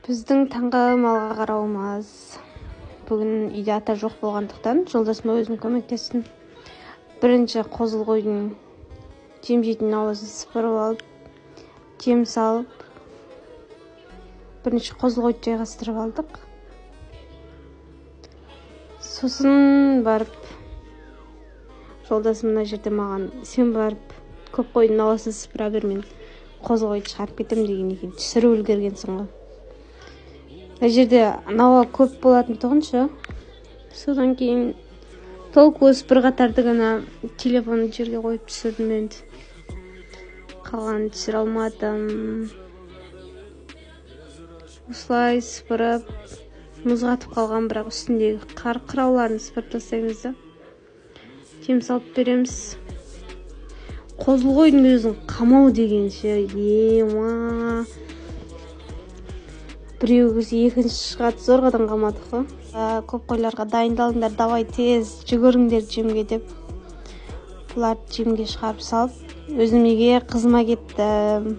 Біздің таңғы малға қарауымыз. Бүгін үйде ата жоқ болғандықтан, жолдасыма өзім көмектестім. Бірінші қозы қойдың жем жейтін аузын сыпырып алып, жем салып, бірінші қозы қойды жайғастырып алдық. Сосын барып жолдасым мына жерде маған: «Сен барып көп қойдың ауасын сыпыра бер, мен қозы қойды шығарып кетемін», — деген екен. Түсіріп үлгергенсің ғой. Мына жерде науа көп болатын тұғын ше. Содан кейін толық осы бір қатарды ғана телефонды жерге қойып түсірдім енді, қалғанын түсіре алмадым. Осылай сыпырып, мұз қатып қалған, бірақ үстіндегі қар қырауларын сыпырып тастаймыз да, жем салып береміз. Қозы қойдың өзін қамау деген ше, ема, біреу кірсе, екінші шығады, зорғадан қамадық қой. Көп қойларға: «Дайындалыңдар, давай, тез жүгіріңдер жемге», — деп, бұларды жемге шығарып салып, өзім үйге, қызыма кеттім.